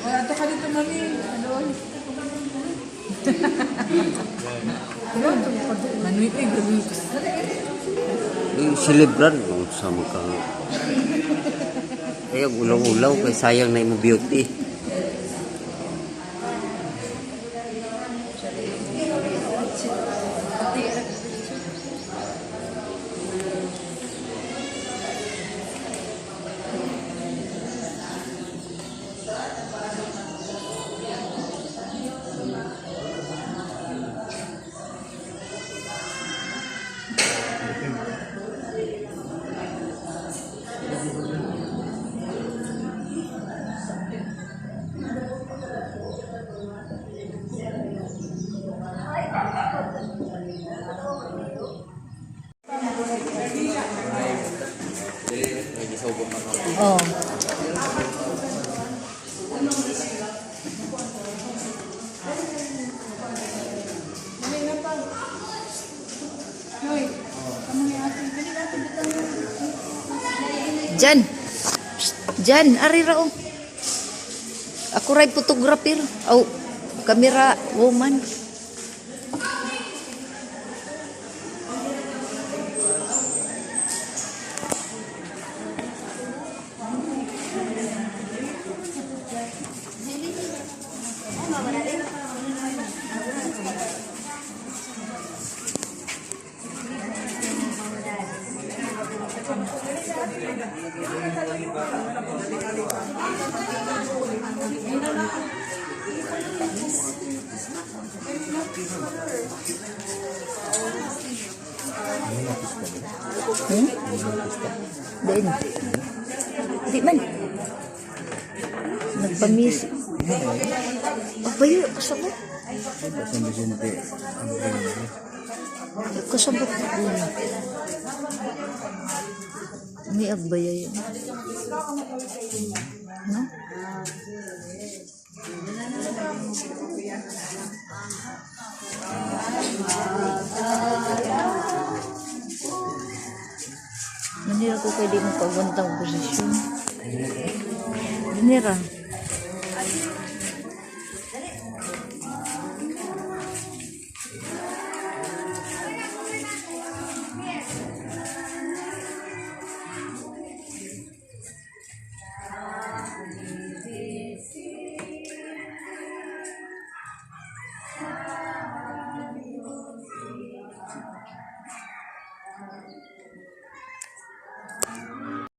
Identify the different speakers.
Speaker 1: Wala ka dito, mami. Ano? Manuy, eh, grabe.
Speaker 2: Yung celebran kung sa ka. Kaya ulaw-ulaw kay sayang na imo beauty.
Speaker 1: Oh. Jan. Psst, Jan, ari ra oh. Ako ray photographer. Oh, camera woman. Hmm? Diin. Di man. Nagpamis. Agbayo, kasabot.
Speaker 3: San Vicente, ang grande.
Speaker 1: Kasabot na ulo. May agbaya yun. No? Manira ko kay di mo pagwantang posisyon. Dinira.